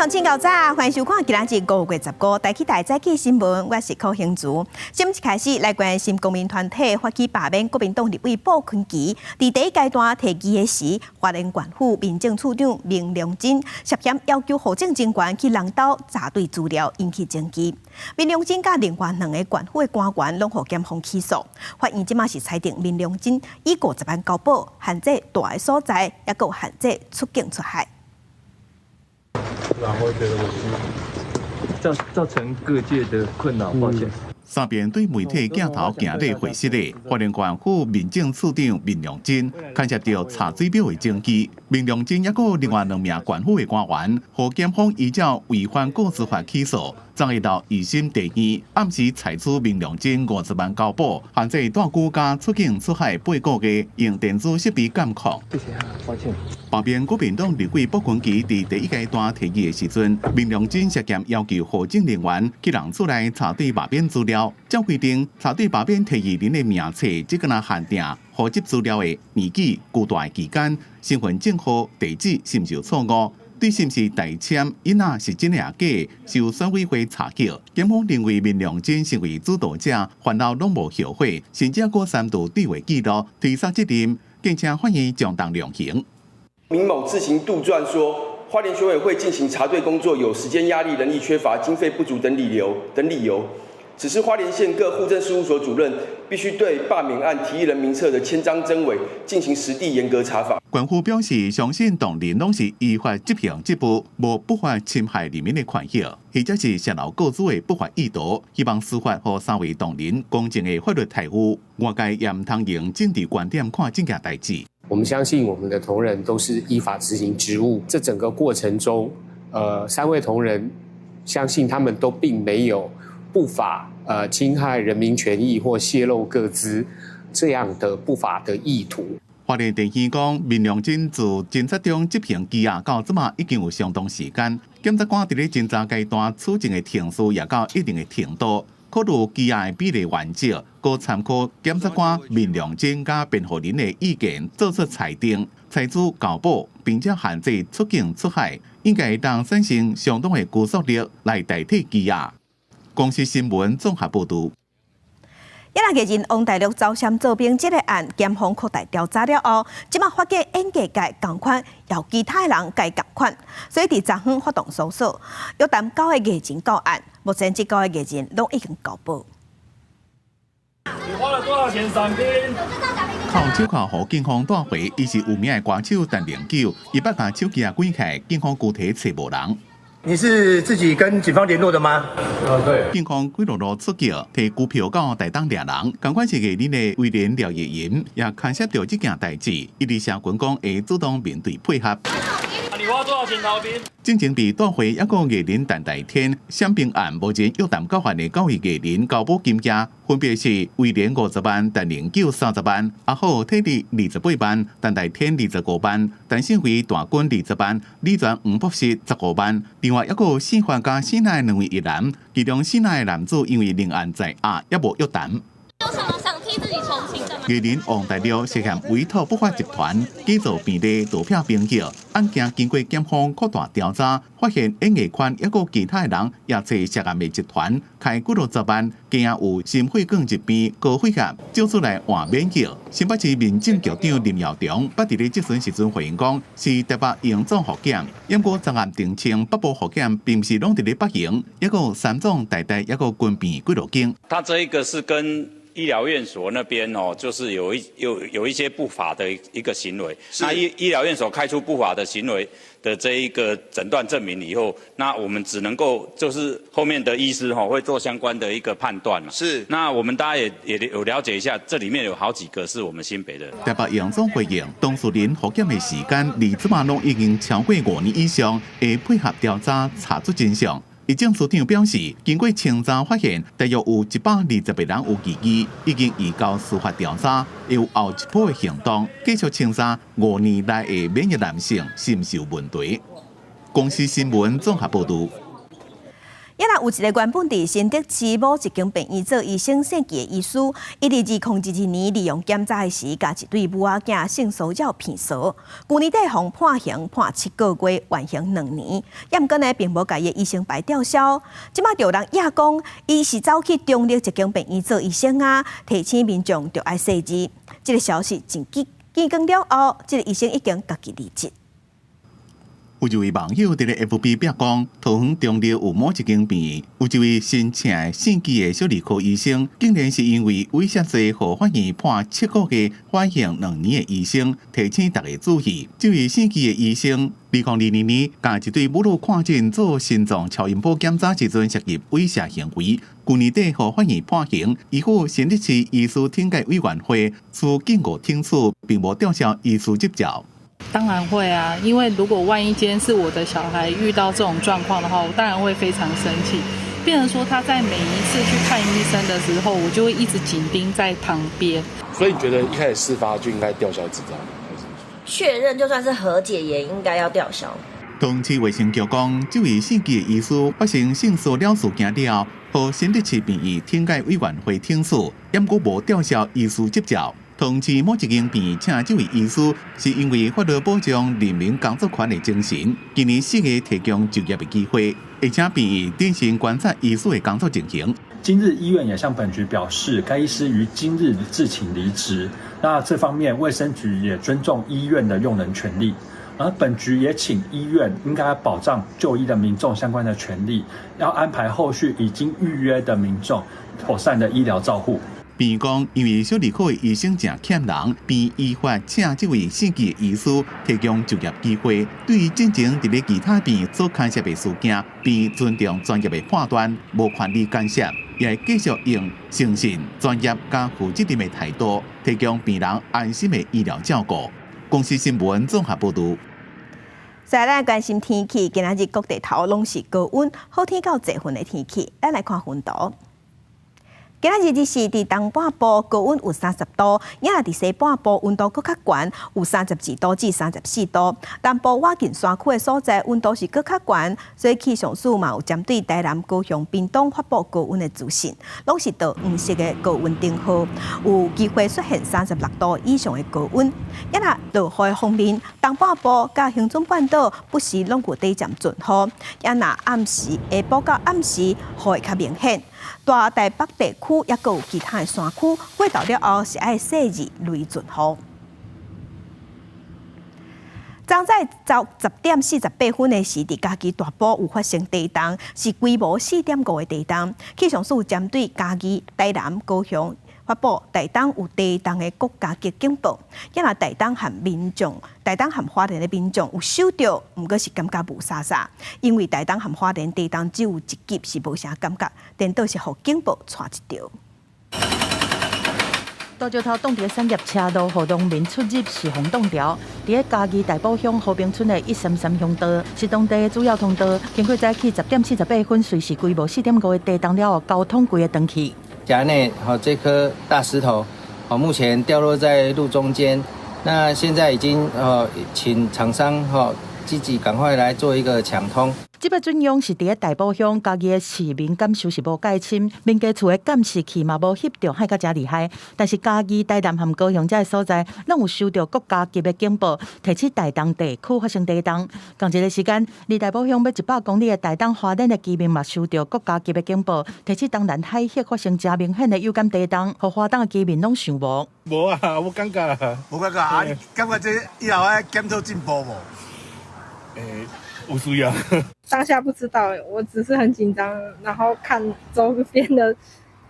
請夠早，歡迎收看今仔日5月15台起台早起新聞，我是柯興竹。新聞一開始來關心公民團體發起罷免國民黨立委傅崐萁，佇第一階段提議的時，花蓮縣府民政處長明良珍涉嫌要求戶政人員去人兜查對資料，引起爭議。明良珍佮另外兩个縣府的官員攏予檢方起訴，法院這馬是裁定明良珍以50萬交保，限制蹛的所在，抑閣有限制出境出海。然後覺得我是造成各界的困擾，抱歉。三遍對媒體鏡頭行禮會失的，花蓮縣府民政處長明良珍，牽涉著查水表的證據。明良珍抑閣另外兩名縣府的官員，予檢方依照違反個資法起訴，昨日到二審地院暗時裁處明良珍50萬交保，限制蹛居佮出境出海8個月，用電子設備監控。謝謝啊，抱歉。罷免國民黨立委傅崐萁佇第一階段提議的時陣，明良珍涉嫌要求戶政人員去人厝內查對罷免資料。照規定，查對罷免提議人的名冊，只敢若限定戶籍資料的年紀、居住的期間、身份證號、地址是毋是有錯誤，對是毋是代簽，印仔是真抑假，是由選委會查核。檢方認為明良珍身為主導者，犯後攏無後悔，甚至閣刪除對話記錄，推捒責任，敬請法院將當量刑。明某自行杜撰說，花蓮選委會進行查對工作有時間壓力、人力缺乏、經費不足等理由。只是花蓮縣各戶政事務所主任必須對罷免案提議人名冊的簽章真偽進行實地嚴格查訪。縣府表示，相信當人攏是依法執行職務，無不法侵害人民的權益，或者是洩露個資的不法意圖。希望司法予三位當人公正的法律待遇。外界也毋通用政治觀點看這件代誌。我們相信我們的同仁都是依法執行職務，這整個過程中，三位同仁相信他們都並沒有不法侵害人民權益或洩露個資這樣的不法的意圖。花蓮地院講，明良珍自偵查中執行羈押到這馬已經有相當時間，檢察官佇咧偵查階段取證的程序也到一定的程度，考慮羈押的比例原則，閣參考檢察官明良珍佮辯護人的意見，做出裁定，裁處交保，並且限制出境出海，應該會當產生相當的拘束力來代替羈押。公視新聞綜合報導。一人藝人王大陸走暹做兵這个案，檢方擴大調查了後，這馬發覺演藝界仝款，有其他人共伊仝款，所以佇昨昏發動搜索，約談九个藝人到案，目前這九个藝人攏已經交保。你花了多少錢賞金？銬手銬予警方帶回，伊是有名的歌手陳零九，伊捌共手機仔關起，警方具體揣無人。你是自己跟警方聯絡的嗎？啊，對。警方幾落路出擊，提拘票到台東掠人，仝款是藝人的威廉廖奕吟，也牽涉著這件代誌，伊佇社群講會主動面對配合。你花多少錢逃兵？進前被帶回抑閣藝人陳大天，閃兵案目前約談到案的九位藝人交保金額，分別是威廉50萬、陳零九30萬、阿虎體力28萬、陳大天25萬、陳勝輝大軍20萬、李全黃博士15萬。另外抑閣有姓范佮姓賴兩位藝人，其中姓賴的男子因為另案在押，猶無約談。有什麼想替自己澄清的嗎？藝人王大陸涉嫌委託不法集團假造病歷、盜騙兵役，案件經過檢方擴大調查，發現演藝圈抑閣其他的人也揣涉案的集團開幾落十萬，驚有心血管疾病、高血壓，借此來換免役。新北市民政局長林耀忠捌佇咧質詢時陣回應講，是台北榮總復檢，毋過昨暗澄清北部復檢並毋是攏佇咧北榮，抑閣有三總、台大，抑閣軍病幾落間。他這一個是跟醫療院所那邊哦，就是有一些不法的一個行為。那醫療院所開出不法的行為的這一個診斷證明以後，那我們只能夠就是後面的醫師吼會做相關的一個判斷嘛。那我們大家也有了解一下，這裡面有好幾個是我們新北的。台北榮總回應，當事人復檢的時間離這馬攏已經超過5年以上，會配合調查查出真相。醫政署長表示，經過清查發現，大約有120個人有疑義，已經移交司法調查，會有後一步的行動，繼續清查5年內的免疫男性是毋是有問題。公視新聞綜合報導。也若有一个原本佇新竹市某一間病院做醫生姓紀的醫師，伊佇2022年利用檢查的時，共一對母仔囝性騷擾騙嫂，舊年底予判刑判7個月，緩刑2年。也毋過呢，並無共伊的醫生牌吊銷。這馬就有人掖講，伊是走去中壢一間病院做醫生啊，提醒民眾著愛細膩。這个消息真緊見光了後，這个醫生已經家己離職。有一位網友佇咧 FB 表講，桃園中壢有某一間病院，有一位申請姓紀的小兒科醫生，竟然是因為猥褻罪，予法院判7個月緩刑2年的醫生，提醒大家注意。這位姓紀的醫生，2022年共一對母女看診做心臟超音波檢查時陣涉及猥褻行為，舊年底予法院判刑，依法新竹市醫師懲戒委員會處警告懲處，並無吊銷醫師執照。當然會啊，因為如果萬一今天是我的小孩遇到這種狀況的話，我當然會非常生氣。變成說他在每一次去看醫生的時候，我就會一直緊盯在旁邊。所以你覺得一開始事發就應該吊銷執照？確認就算是和解，也應該要吊銷。桃園市衛生局講，這位姓紀的醫師發生性騷擾事件了後，予新竹市病院懲戒委員會懲處，毋過無吊銷醫師執照。桃園市某一間病院請這位醫師，是因為法律保障人民工作權的精神，今年4月提供就業的機會，而且病院定時觀察醫師的工作情形。今日醫院也向本局表示，該醫師於今日自請離職。那這方面，衛生局也尊重醫院的用人權利，而本局也請醫院應該保障就醫的民眾相關的權利，要安排後續已經預約的民眾妥善的醫療照護。病院講，因為小兒科的醫生誠欠人，便依法請這位姓紀的醫師提供就業機會。對於進前佇咧其他病院所牽涉的事件，便尊重專業的判斷，無權利干涉，也會繼續用誠信、專業佮負責任的態度，提供病人安心的醫療照顧。公視新聞綜合報導。再來關心天氣，今仔日各地頭攏是高溫，好天到濟雲的天氣。咱來看溫度。今仔日日時佇東半部高溫有30度，也若佇西半部溫度閣較懸，有32度至34度。南部倚近山區的所在溫度是閣較懸，所以氣象署嘛有針對台南、高雄、屏東發布高溫的資訊，攏是桃黃色的高溫燈號，有機會出現36度以上的高溫。也若落雨的方面，東半部佮恆春半島不時攏有短暫陣雨，也若暗時下晡到暗時雨會較明顯。大台北地區抑閣有其他的山區，過晝了後是愛細膩雷陣雨。昨早10點48分的時，佇嘉義大埔有發生地動，是規模4.5的地動。氣象署針對嘉義、台南、高雄發布台東有地動的國家級警報。也若台東和民眾、台東和花蓮的民眾有收著，毋過是感覺霧煞煞，因為台東和花蓮地動只有一級，是無啥感覺，顛倒是予警報掣一著。大石頭擋佇產業車路，予農民出入是予擋牢。佇咧嘉義大埔鄉和平村的133鄉道，是當地的主要通道。經過早起10點48分，隨時規模4.5的地動了後，交通規个斷去。轄內吼這顆大石頭，目前掉落在路中間。那現在已經請廠商積極趕快來做一個搶通。這擺震央是佇咧大埔鄉，嘉義的市民感受是無蓋深，民家厝的監視器嘛無翕著，骇甲誠厲害。但是嘉義、台南和高雄這个所在，攏有收著國家級的警報，提醒台東地區發生地動。仝一个時間，離大埔鄉欲100公里的台東花蓮的居民嘛收著國家級的警報，提醒東南海域發生誠明顯的有感地動，予花東的居民攏想無。無啊，無感覺，無感覺啊！你感覺這以後愛檢討進步無？有需要。當下不知道，我只是很緊張，然後看周邊的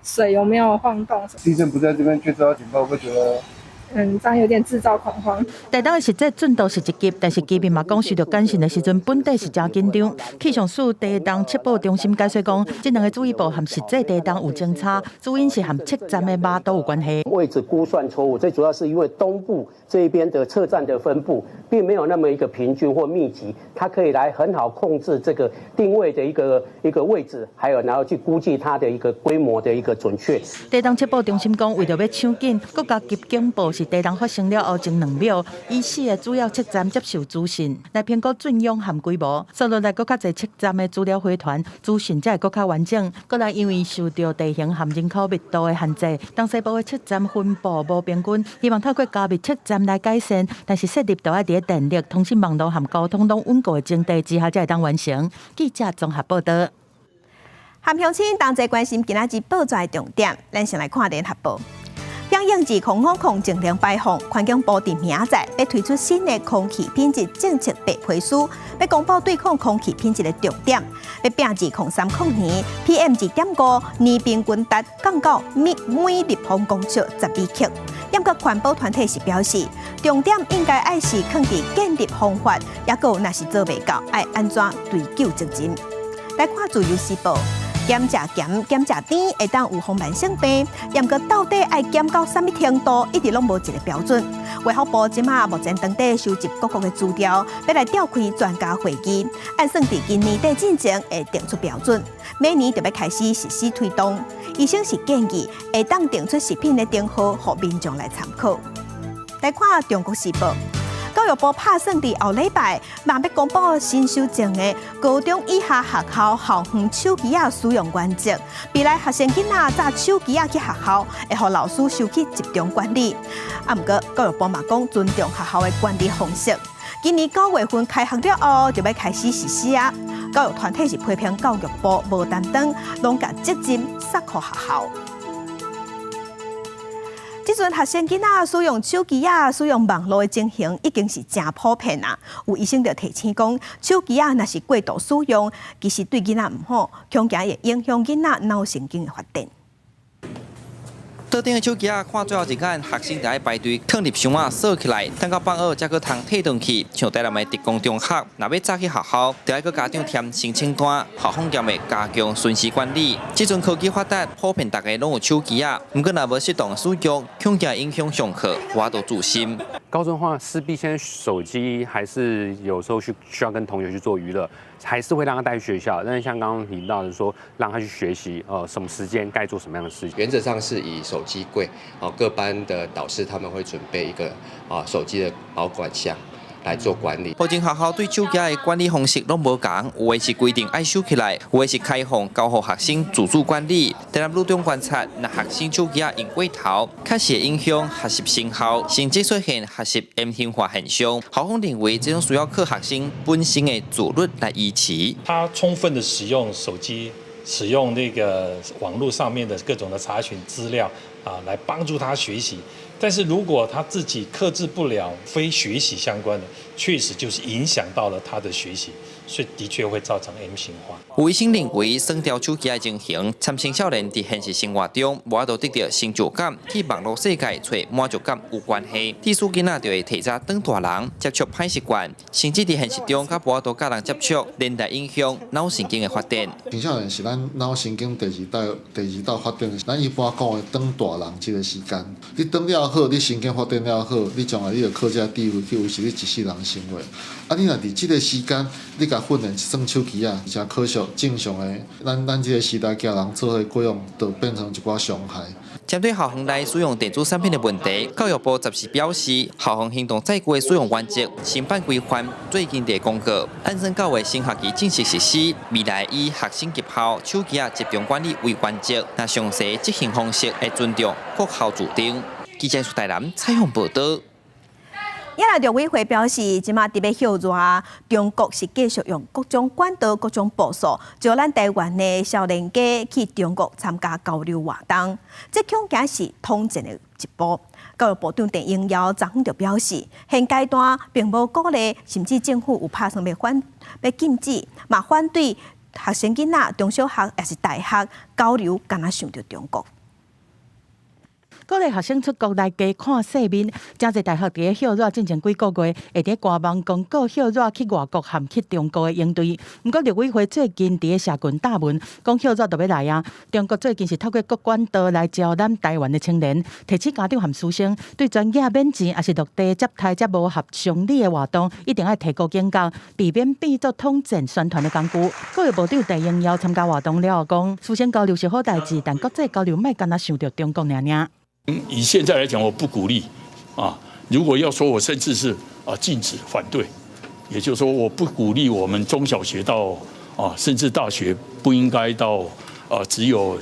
水有沒有晃動。地震不在這邊，卻收到警報，會覺得這樣有點製造恐慌。台東的實際震度是一級，但是居民嘛講，受著感震的時陣，本底是誠緊張。氣象署地動測報中心解說講，這兩个注意報和實際地動有真差，主因是和測站的碼度有關係。位置估算錯誤，最主要是因為東部這一邊的測站的分布並沒有那麼一個平均或密集，它可以來很好控制這個定位的一個位置，還有然後去估計它的一個規模的一個準確。地動測報中心講，為著欲搶緊國家級警報。是地動發生了後前2秒，以四个主要測站接受資訊，來評估震央和規模。紲落來閣較濟測站的資料回傳，資訊才會閣較完整。閣來因為受著地形和人口密度的限制，東西部的測站分布無平均，希望透過加密測站來改善。但是設立著愛佇電力、通訊網路和交通攏穩固的前提之下，才會當完成。記者綜合報導。和鄉親同齊關心今仔日報紙的重點，咱先來看聯合報。響應2050淨零排放，環境部佇明仔載欲推出新的空氣品質政策白皮書，欲公布對抗空氣品質的重點，欲拚2030年 PM 2.5年平均值降到每立方公尺10微克。毋過環保團體是表示，重點應該愛是囥佇建立方法，抑閣若是做袂到，愛按怎追究責任？來看自由時報。減食鹹、減食甜，會當預防慢性病。毋過到底愛減到啥物程度，一直攏無一个標準。衛福部這馬目前當地收集各國的資料，欲來召開專家會議，按算佇今年底進前會定出標準，明年就欲開始實施推動。醫生是建議會當定出食品的燈號，予民眾來參考。來看《中國時報》。教育部拍算佇後禮拜，嘛欲公布新修正的高中以下學校校園手機仔使用原則。未來學生囡仔紮手機仔去學校，會予老師收去集中管理。啊，毋過教育部嘛講尊重學校的管理方式。今年9月份開學了後，就欲開始實施啊。教育團體是批評教育部無擔當，攏共責任捒予學校。這陣學生囡仔使用手機仔、使用網路的情形已經是誠普遍啊。有醫生就提醒講，手機仔若是過度使用，其實對囡仔毋好，恐驚會影響囡仔腦神經的發展。桌頂的手機仔看最後一眼，學生就愛排隊囥入箱仔鎖起來，等到放學才閣通提轉去。像台南的特工中學，若欲早去學校，就愛閣家長填申請單，校方業會加強巡視管理。這陣科技發達，普遍逐家攏有手機仔，毋過若無適當使用，恐驚影響上課，無法度專心。高中的話，勢必現在手機還是有時候需要跟同學去做娛樂，還是會讓他帶去學校。但是像剛剛提到的說，讓他去學習，什麼時間該做什麼樣的事情。原則上是以手機櫃，哦，各班的導師他們會準備一個啊手機的保管箱來做管理。目前學校對手機的管理方式攏無仝，有的是規定愛收起來，有的是開放交予學生自主管理。台南女中觀察，若學生手機用過頭，確實會影響學習成效，甚至出現學習 M 型化現象。校方認為這種需要靠學生本身的自律來維持。他充分的使用手機，使用那個網絡上面的各種的查詢資料啊，來幫助他學習。但是如果他自己克制不了非學習相關的，確實就是影響到了他的學習，所以的確會造成 M 型化。有醫生認為，刪掉手機的情形，參青少年佇現實生活中無法度得著成就感，去網路世界揣滿足感有關係。致使囡仔就會提早轉大人，接觸歹習慣，甚至佇現實中較無法度佮人接觸，連帶影響腦神經的發展。青少年是咱腦神經第二道發展，咱一般講的轉大人這個時間，你轉了好，你神經發展了好，你將來你就靠這智慧去維持你一世人生活。啊，你若佇這個時間，你共訓練耍手機仔，誠可惜，正常的，咱這個時代囝人做伙過往，就變成一寡傷害。針對校園內使用電子產品的問題，教育部十時表示，校園行動載具的使用原則、新版規範最近佇公告，按算9月新學期正式實施，未來以學生入校手機仔集中管理為原則，若詳細執行方式會尊重各校主張。記者台南採訪報導。也來陸委會表示，這馬特別歇熱，中國是繼續用各種管道、各種步數，招咱台灣的少年家去中國參加交流活動。這恐驚是統戰的一步。教育部長鄧英耀昨昏就表示，現階段並無鼓勵，甚至政府有拍算欲禁止，嘛反對學生囡仔中小學抑是大學交流，敢若想著中國。鼓勵學生出國來加看世面，誠濟大學佇咧歇熱進前幾個月，會佇官網公告歇熱去外國和去中國的營隊。毋過陸委會最近佇咧社群貼文，講歇熱就欲來啊！中國最近是透過各管道來招攬台灣的青年，提醒家長和師生對專業免錢，抑是陸地接待遮無合常理的活動，一定愛提高警覺，避免變做統戰宣傳的工具。教育部長鄧英耀參加活動了後講，師生交流是好代誌，但國際交流莫干焦想著中國爾爾。以現在來講，我不鼓勵啊，如果要說我甚至是啊禁止反對，也就是說我不鼓勵我們中小學到啊，甚至大學不應該到啊，只有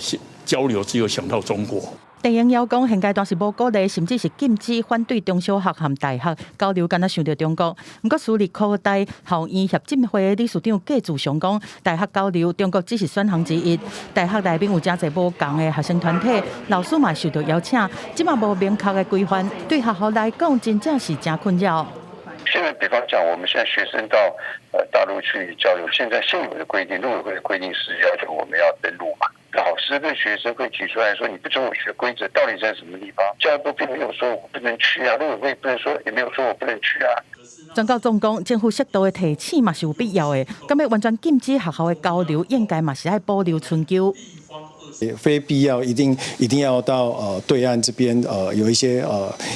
交流，只有想到中國。鄭英堯講，現階段是無鼓勵，甚至是禁止反對中小學和大學交流，敢若想著中國。毋過，私立科大校院協進會理事長郭志雄講，大學交流，中國只是選項之一。大學內面有誠濟無仝的學生團體，老師嘛受到邀請，這馬無明確的規範，對學校來講，真正是誠困擾。現在，比方講，我們現在學生到大陸去交流，現在現有的規定，陸委會的規定是要求我們要登錄嘛。老師跟學生會提出來說：“你不准我學規則到底在什麼地方？”教育部並沒有說我不能去啊，陸委會不能說，也沒有說我不能去啊。專家總講，政府適度的提醒嘛是有必要的。敢欲完全禁止學校的交流，應該嘛是愛保留春秋。非必要一定要到對岸這邊有一些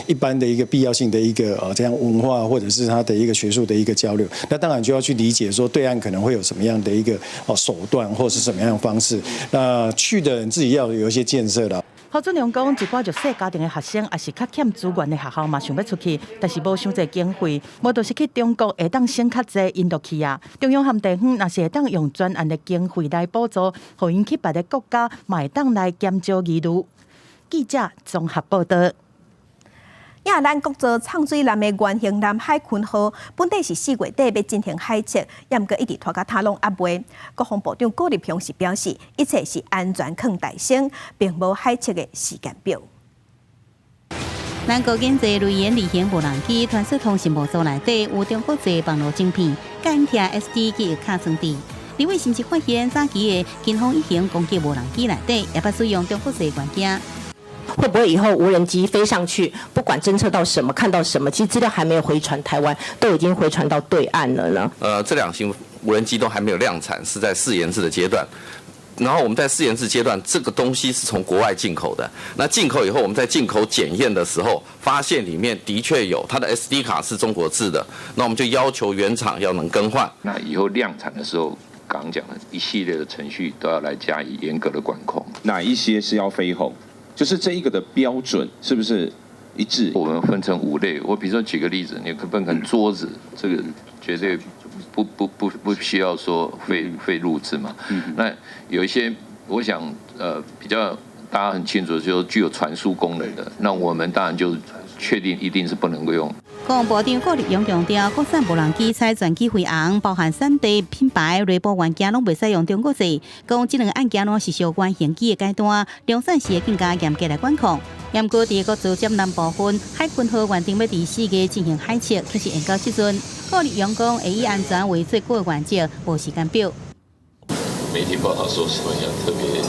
一般的一個必要性的一個這樣文化或者是他的一個學術的一個交流，那當然就要去理解說對岸可能會有什麼樣的一個手段或是什麼樣的方式，那去的人自己要有一些建設啦。侯俊良講，一寡弱勢家庭的學生，抑是較欠資源的學校嘛，想欲出去，但是無傷濟經費，無就是去中國會當省較濟，𪜶就去啊。中央和地方若是會當用專案的經費來補助，予𪜶去別个國家，嘛會當來減少疑慮。記者綜合報道。亞咱國造藏水艦的原型艦海鯤號，本底是4月底欲進行海測，也毋過一直拖甲今攏猶未。國防部長郭立雄是表示，一切是安全囥大先，並無海測的時間表。咱國研製雷鷹二型無人機傳輸通信模組內底有中國製網路晶片，監聽 SD 記憶卡裝置。立委甚至發現早期的金風一型攻擊無人機內底也捌使用中國製元件。會不會以後無人機飛上去，不管偵測到什麼、看到什麼，其實資料還沒有回傳台灣，都已經回傳到對岸了呢？這兩型無人機都還沒有量產，是在試研製的階段。然後我們在試研製階段，這個東西是從國外進口的。那進口以後，我們在進口檢驗的時候，發現裡面的確有它的 SD 卡是中國製的，那我們就要求原廠要能更換。那以後量產的時候，剛剛講的一系列的程序都要來加以嚴格的管控。哪一些是要飛鴻？就是這一個的標準是不是一致？我們分成五類，我比如說舉個例子，你分成桌子，這個絕對不需要說非陸製嘛。那有一些，我想比較大家很清楚，就是具有傳輸功能的，那我們當然就確定一定是不能夠用。國防部長郭立勇強調，國產無人機採全機飛航，包含三 D 品牌內部元件攏袂使用中國製。講這兩個案件攏是相關型機的階段，量產時會更加嚴格來管控。毋過佇國造艦南部分，海鯤號原定欲佇4月進行海測，可是延到這陣。郭立勇講會以安全為最高原則，無時間表。媒體報道說什麼要特別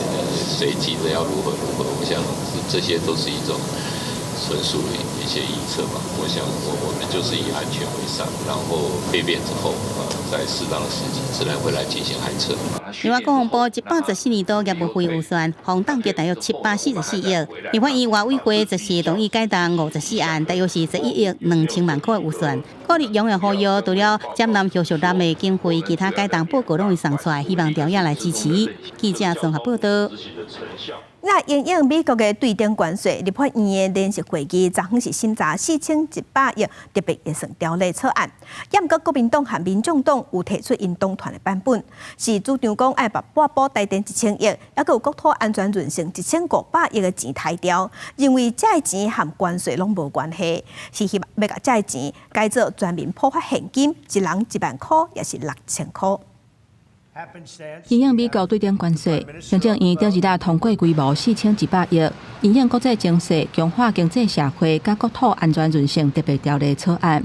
隨機的要如何如何，我想這些都是一種純屬一些臆測吧。我想我們就是以安全為上，然後備變之後，在適當的時機自然會來進行海測。另外，國防部114年度業務費預算，予凍結大約744億。立法院外委會則是同意改動54案，大約是11億2000萬塊預算。郭立勇也呼籲，除了艦艦後續艦的經費，其他改動報告攏會送出來，希望朝野來支持。記者綜合報道。那因應美國的對等關稅，立法院的聯席會議昨昏是審查4100億特別預算條例草案。毋過國民黨和民眾黨有提出𪜶黨團的版本，是主張講愛把撥補台電1000億，猶閣有國土安全韌性1500億的錢刣掉，認為這个錢和關稅攏無關係，是希望欲共這个錢改做全民普發現金，一人1萬箍，抑是6000箍。因應美國對等關稅，行政院頂一日通過規模4100億，因應國際情勢、強化經濟社會佮國土安全韌性特別條例草案。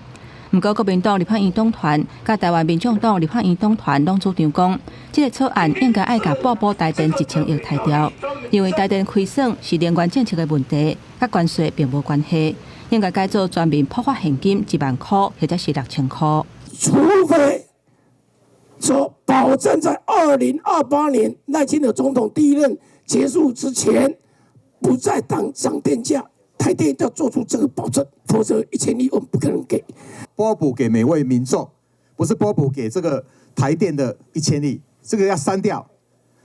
毋過國民黨立法院黨團佮台灣民眾黨立法院黨團攏主張講，這个草案應該愛共撥補台電1000億刣掉，因為台電虧損是能源政策的問題，佮關稅並無關係，應該改做全民普發現金1萬箍或者是6000箍。除非說保證在2028年賴清德總統第一任結束之前，不再漲電價，台電要做出這個保證，否則1000億我們不可能給。撥補給每位民眾，不是撥補給這個台電的一千億，這個要刪掉，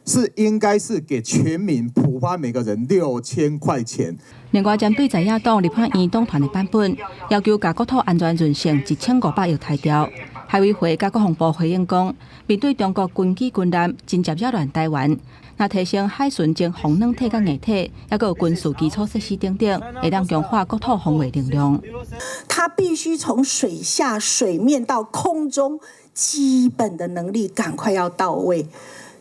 是應該是給全民普發每個人6000塊錢。另外，針對在野黨立法院黨團的版本，要求共國土安全韌性1500億刣掉。海委會佮國防部回應講，面對中國軍機軍艦真正擾亂台灣，若提升海巡偵防軟體佮硬體，抑閣有軍事基礎設施等等，會當強化國土防衛能量。它必須從水下、水面到空中，基本的能力趕快要到位。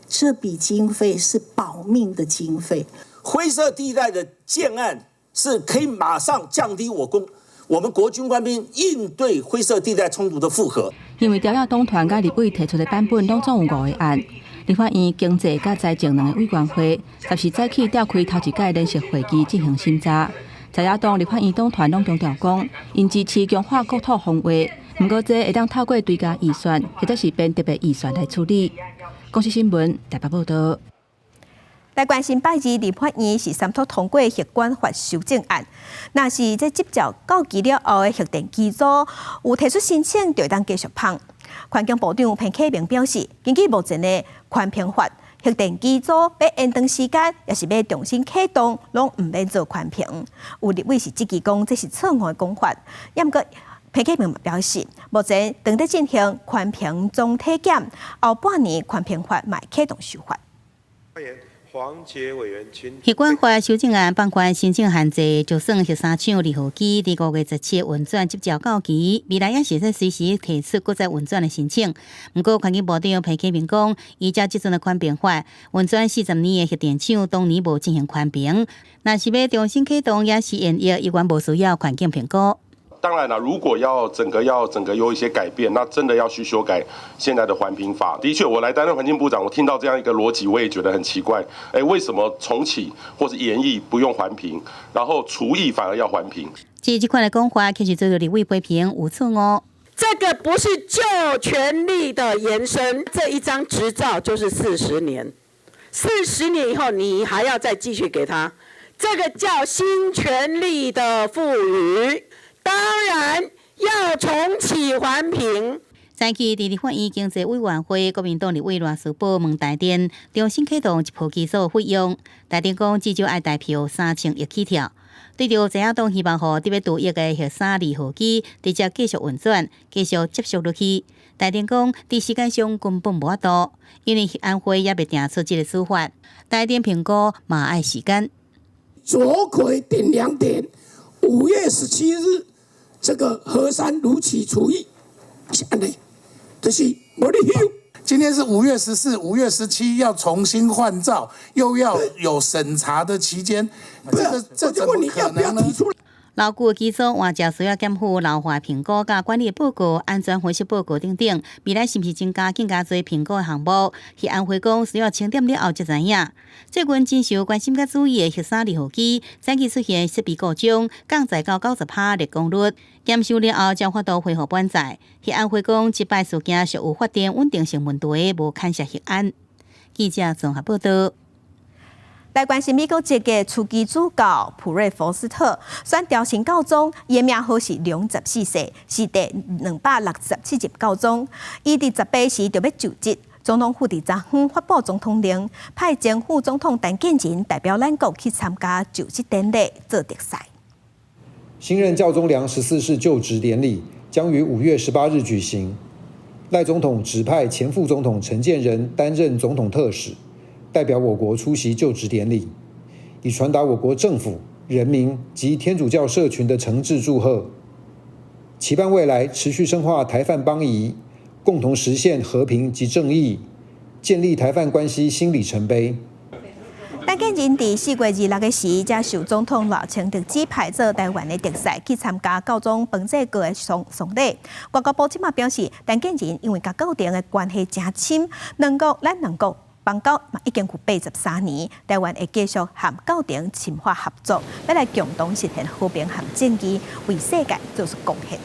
這筆經費是保命的經費。灰色地帶的建案是可以馬上降低我們國軍官兵應對灰色地帶衝突的負荷。因為朝野黨團佮立委提出的版本攏總有五個案，立法院經濟佮財政兩個委員會十四早起召開頭一屆聯席會議進行審查。在野黨立法院黨團攏強調講，𪜶支持強化國土防衛，毋過這會當透過追加預算或者是編特別預算來處理。公視新聞台北報道。來關心拜二立法院是三讀通過核管法修正案，若是這執照到期了後的核電機組有提出申請，就會當繼續放。環境部長彭啟明表示，根據目前的環評法，核電機組欲延長時間，抑是欲重新啟動，攏毋免做環評。有立委是質疑講這是錯誤的講法，毋過彭啟明表示，目前正佇進行環評總體檢，後半年環評法嘛會啟動修法。黃傑委員，請。核管法修正案放寬申請限制，就算核三廠二號機佇5月17運轉執照到期，未來也是會使隨時提出閣再運轉的申請。毋過環境部長彭啟明講，依照這陣的環評法，運轉40年的核電廠當年無進行環評，若是欲重新啟動，抑是延役，猶原無需要環境評估。當然了，如果要整個有一些改變，那真的要去修改現在的環評法。的確，我來擔任環境部長，我聽到這樣一個邏輯，我也覺得很奇怪。哎，為什麼重啟或是延役不用環評，然後除役反而要環評？這這款的講法，其實遭到立委批評有錯誤。這個不是舊權利的延伸，這一張執照就是四十年，四十年以後你還要再繼續給他，這個叫新權利的賦予。當然要重啟環評。早起佇立法院經濟委員會，國民黨立委賴士葆問台電重新啟動一號機組費用，台電講至少愛台票3000億起跳。對著在野黨希望予得欲除役的核三二號機直接繼續運轉，繼續接續落去。台電講，佇時間上根本無法度，因為核安會猶未定出這個處罰。台電評估嘛愛時間。卓奎頂2點，5月17日。這個核三如期除役，是按呢，就是無理由。今天是5月14，5月17要重新換照，又要有審查的期間，這個這怎麼可能呢？老舊機組換照需要檢附老化評估、佮管理報告、安全分析報告等等，未來是毋是增加更加濟評估的項目？核安會講需要清點了後才知影。最近真受關心佮注意的核三二號機，早期出現設備故障，降載到90%熱功率，檢修了後才有法度恢復滿載。核安會講，這擺事件屬有發電穩定性問題，無牽涉核安。記者綜合報道。來關心美國籍的樞機主教普瑞佛斯特選調新教宗，伊的名號是良十四世，是第267任教宗。伊佇18時就欲就職，總統府佇昨昏發布總統令，派前副總統陳建仁代表咱國去參加就職典禮做特使。新任教宗良十四世就職典禮將於5月18日舉行。賴總統指派前副總統陳建仁擔任總統特使，代表我國出席就職典禮，以傳達我國政府、人民及天主教社群的誠摯祝賀，期盼未來持續深化台梵邦誼，共同實現和平及正義，建立台梵關係新里程碑。陳建仁佇4月26的時，才受總統賴清德指派做台灣的特使去參加教宗方濟各的喪禮。外交部這馬表示，陳建仁因為佮教廷的關係誠深，咱兩國邦交嘛已經有83年，台灣會繼續和教廷深化合作，欲來共同實現和平和正義，為世界做出貢獻。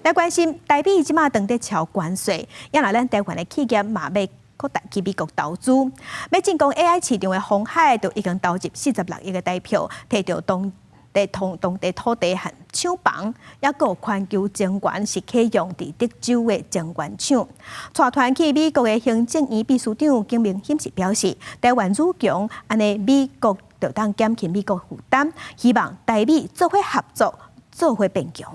來關心台美這馬當佇敲關稅，也若咱台灣的企業嘛欲擴大去美國投資，欲進攻 AI 市場的鴻海都已經投入46億的台票，提著當佇同當地土地和廠房，抑閣有環球晶圓是啟用佇德州的晶圓廠。帶團去美國的行政院秘書長景明鑫是表示，台灣愈強，按呢美國就當減輕美國負擔，希望台美做伙合作，做伙變強。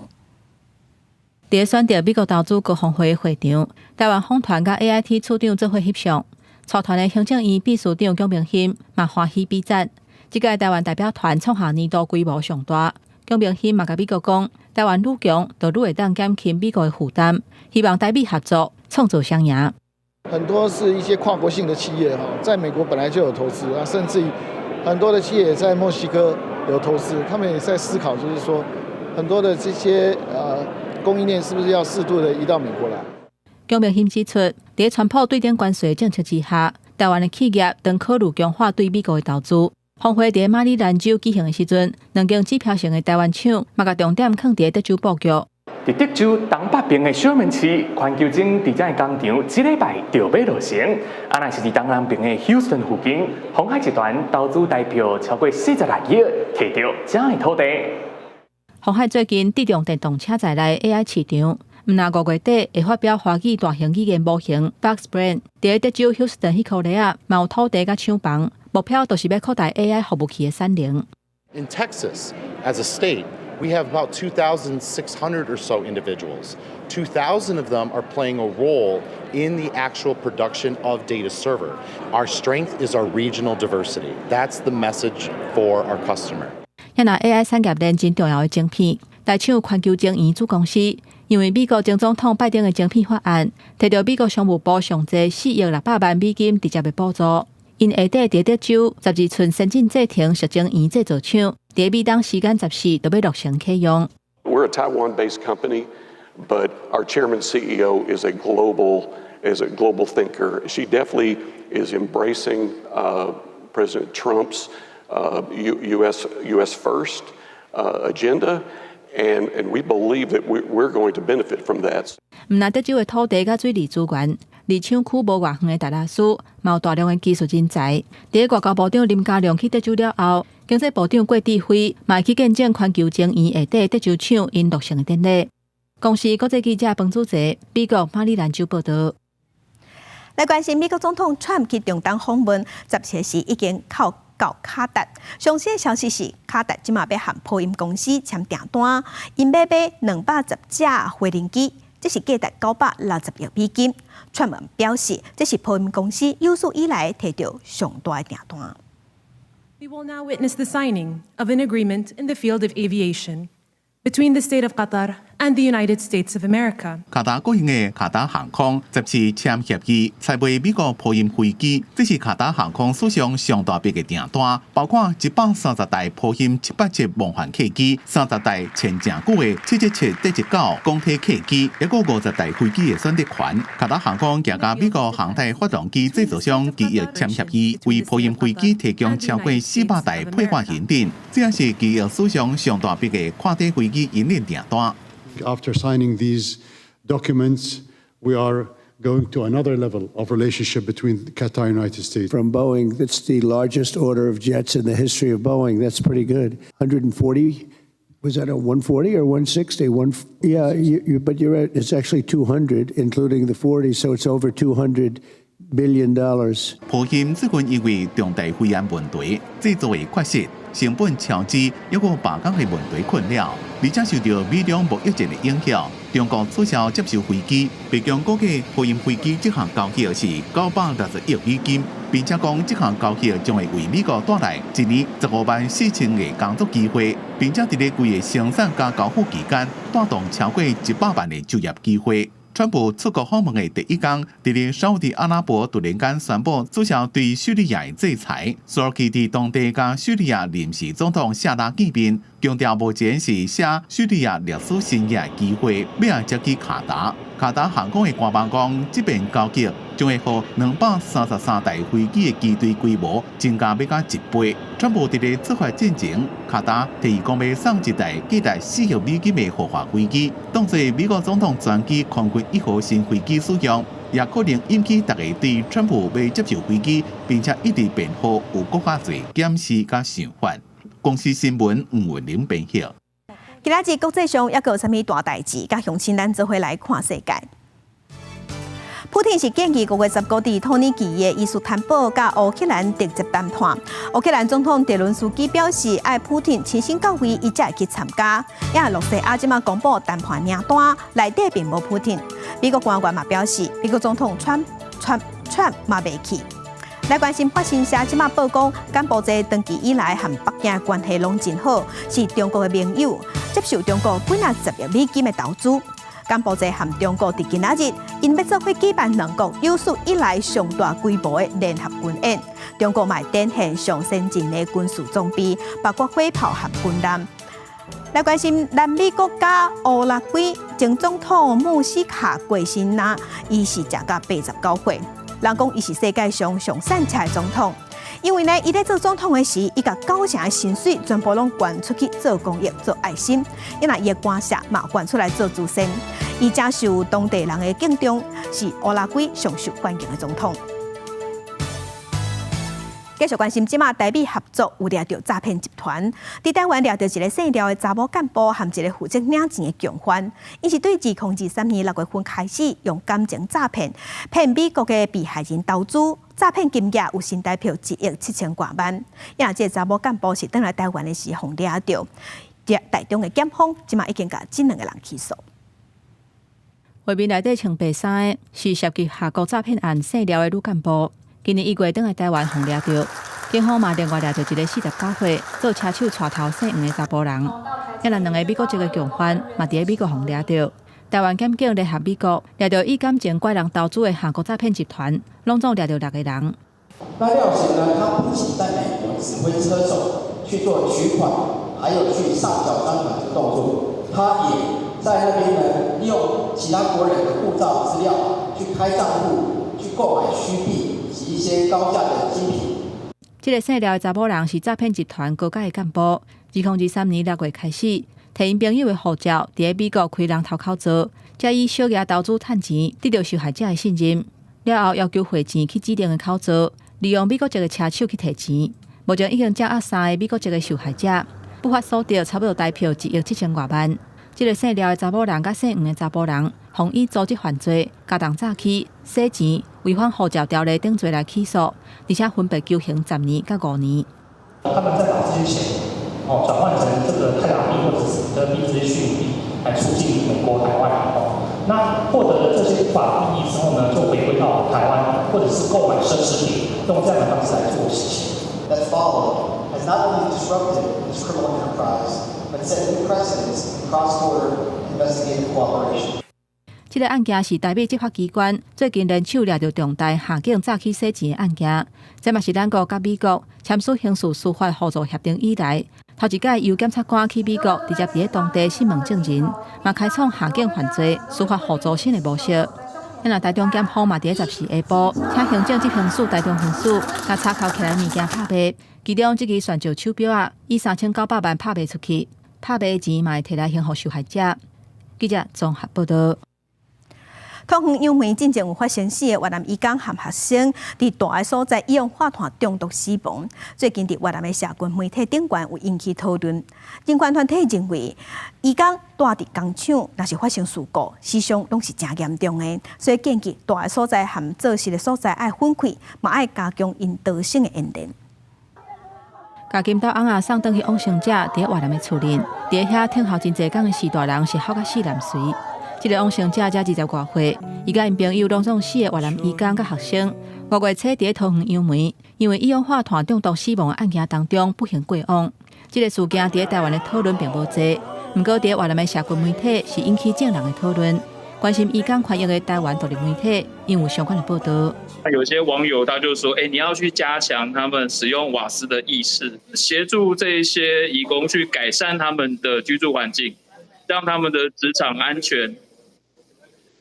佇選擇美國投資高峰會會場，台灣風團佮 AIT 處長做伙翕相。帶團的行政院秘書長蔣明鑫嘛歡喜比讚。這屆台灣代表團創下年度規模上大。蔣明鑫嘛共美國講，台灣愈強，就愈會當減輕美國的負擔，希望台美合作，創造雙贏。很多是一些跨國性的企業哈，在美國本來就有投資啊，甚至於很多的企業也在墨西哥有投資，他們也在思考，就是說很多的這些供應鏈是不是要適度的移到美國來？蔣明鑫指出，佇川普對等關稅政策之下，台灣的企業當考慮強化對美國的投資。峰會佇馬里蘭州舉行的時陣，兩間指標性的台灣廠嘛共重點囥佇德州布局。佇德州東北邊的小門市，環球晶佇遮的工廠，這禮拜就欲落成。啊，若是佇東南邊的休斯頓附近，鴻海集團投資台票超過46億，提著遮的土地。鴻海最近帶動電動車在內 AI 市場，毋但5月底會發表華語大型語言模型 Fox Brain，佇德州休斯頓彼箍里仔，嘛有土地佮廠房，目標就是欲擴大 AI 服務器的產能。 In Texas, as a state, we have about 2,600 or so individuals. 2,000 of them are playing a role in the actual production of data server. Our strength is our regional diversity. That's the message for our customer. 遐若 AI 產業鏈真重要的晶片，台廠環球晶圓子公司，因為美國前總統拜登的晶片法案，提著美國商務部上濟4億600萬美金直接的補助。𪜶下底佇德州12寸先進製程矽晶圓製造廠，佇美東時間14就欲落成啟用。 We're a Taiwan-based company, but our chairman CEO is a global thinker. She definitely is embracing President Trump's U.S. first agenda, and we believe that we're going to benefit from that. 毋但德州的土地佮水利資源，離廠區無偌遠的達拉斯，嘛有大量的技術人才。佇外交部長林佳龍去德州了後，經濟部長郭智輝嘛會去見證環球晶圓下底德州廠𪜶落成的典禮。公視國際記者彭祖澤，美國馬里蘭州報道。來關心美國總統川普去中東訪問，17時已經到到卡達。上新的消息是，卡達這馬欲和波音公司簽訂單，𪜶欲買210架飛行機，這是價值960億美金。川普表示，這是波音公司有史以來提著上大的訂單。 We will now witness the signing of an agreement in the field of aviation between the state of Qatar and the United States of America. 卡達國營的卡達航空十四簽協議，採買美國波音飛機，這是卡達航空史上上大筆的訂單，包括130台波音787夢幻客機、30台前誠久的777-9廣體客機，抑閣50台飛機的選擇權。卡達航空也佮美國航太發動機製造商奇異簽協議，為波音飛機提供超過400台配換營品，這也是奇異史上上大筆的跨地飛機營運訂單。 After signing these documents, we are going to another level of relationship between Qatar and United States. From Boeing, that's the largest order of jets in the history of Boeing. That's pretty good. 140, was that a 140 or 160? One, yeah, but you're right. It's actually 200, including the 40, so it's over $200 billion. 波音最近因為重大肺炎問題，製造的缺失、成本超支，抑閣罷工的問題困擾，而且受著美中貿易戰的影響，中國取消接收飛機。白宮估計波音飛機這項交易是960億美金，並且講這項交易將會為美國帶來一年15萬4千個工作機會，並且佇咧規个生產佮交付期間帶動超過100萬个就業機會。川普出國訪問的第一工，佇咧沙烏地阿拉伯突然間宣布取消對敘利亞的制裁，隨去佇當地佮敘利亞臨時總統夏拉見面，強調目前是寫敘利亞歷史新頁的機會，欲來接去卡達。卡達航空的官網講，這筆交易將會予233台飛機的機隊規模增加欲到一倍。川普佇咧出發進前，卡達提議講欲送一台價值4億美金的豪華飛機，當做美國總統專機空軍一號新飛機使用，也可能引起大家對川普欲接受飛機，並且一直辯護有閣較濟檢視佮想法。公視新聞吳文玲編譯。今仔日國際上猶閣有啥物大代誌？佮鄉親咱做伙來看世界。普廷是建議5月15佇土耳其的伊斯坦堡佮烏克蘭直接談判。烏克蘭總統澤倫斯基表示，愛普廷親身到位，伊才會去參加。也羅西亞這馬公布談判名單，內底並無普廷。美國官員嘛表示，美國總統川川川嘛袂去。來關心法新社這馬報講，柬埔寨長期以來和北京關係攏真好，是中國的盟友，接受中國幾若十億美金的投資。柬埔寨和中國佇今仔日，𪜶欲做伙舉辦兩國有史以來上大規模的聯合軍演。中國嘛會展現上先進的軍事裝備，包括火炮和軍艦。來關心南美國家烏拉圭前總統穆希卡過身啊，伊是食甲89歲。人講伊是世界上上散赤的總統，因為呢，伊咧做總統的時，伊共九成的薪水全部攏捐出去做公益、做愛心，因為伊的官舍嘛捐出來做慈善，伊誠受當地人的敬重，是烏拉圭上受歡迎的總統。繼續關心，這馬台美合作有掠著詐騙集團，佇台灣掠著一个姓廖的查某幹部和一个負責領錢的共犯，𪜶是對2023年6月份開始用感情詐騙，騙美國的被害人投資，詐騙金額有新台票1億7千外萬。也這个查某幹部是轉來台灣的時予掠著，台中的檢方這馬已經共這兩个人起訴。畫面內底穿白衫的是涉及狎國詐騙案姓廖的女幹部。今年1月轉來台灣，予掠著，警方嘛另外掠著一个49歲做車手帶頭姓黃的查埔人，抑若兩个美國籍的共犯嘛佇咧美國予掠著。台灣檢警聯合美國掠著以感情拐人投資的狎國詐騙集團，攏總掠著六个人。那廖賢呢？他不僅在美國指揮車手去做取款，還有去上繳贓款這個動作，他也在那邊呢，利用其他國人的護照資料去開賬戶，去購買虛幣。及一些高價的精品。這个姓廖的查某人是詐騙集團高階的幹部。2023年6月開始，提𪜶朋友的護照，佇咧美國開人頭口座，才以小額投資趁錢，得著受害者的信任。了後要求匯錢去指定的口座，利用美國籍的車手去提錢。目前已經掌握三個美國籍的受害者，不法所得差不多台票1億7千外萬。這个姓廖的查某人佮姓黃的查埔人，予以組織犯罪、共同詐欺、洗錢、違反護照條例等罪來起訴，而且分別求刑10年佮5年。他們再把這些錢哦轉換成這個泰達幣或者是比特幣這些虛擬幣，來出境美國海外哦。那獲得了這些不法利益之後呢，就回歸到台灣，或者是購買奢侈品，用這樣的方式來做洗錢。 That followed has not only disrupted this criminal enterprise, but set new precedents in cross-border investigative cooperation. 這个案件是台美執法機關最近聯手掠著重大狎警詐欺洗錢的案件，這嘛是咱國佮美國簽署刑事司法互助協定以來，頭一擺由檢察官去美國直接佇咧當地訊問證人，嘛開創狎警犯罪司法互助新的模式。若台中檢方嘛佇咧14下晡，請行政執行署台中分署共查扣起來物件拍賣，其中這支鑽石手錶仔以3900萬拍賣出去，拍賣的錢嘛會提來還予受害者。記者綜合報導。桃園楊梅進前有發生四个越南移工和學生佇蹛的所在一氧化碳中毒死亡。最近佇越南的社群媒體頂懸有引起討論。人權團體認為，移工蹛佇工廠，若是發生事故，死傷攏是誠嚴重的，所以建議蹛的所在和做事的所在愛分開，嘛愛加強𪜶逃生的演練。共金豆尪仔送轉去往生者佇越南的厝裡，佇遐等候真濟工的序大人是哭甲死難隨。這个往生者才20外歲，伊佮𪜶朋友攏總四个越南移工佮學生，5月初佇咧桃園楊梅，因為一氧化碳中毒死亡的案件當中不幸過往。這个事件佇咧台灣的討論並無濟，毋過佇咧越南的社群媒體是引起眾人的討論。關心移工權益的台灣獨立媒體，𪜶有相關的報導。有些網友他就說：“欸，你要去加強他們使用瓦斯的意識，協助這些移工去改善他們的居住環境，讓他們的職場安全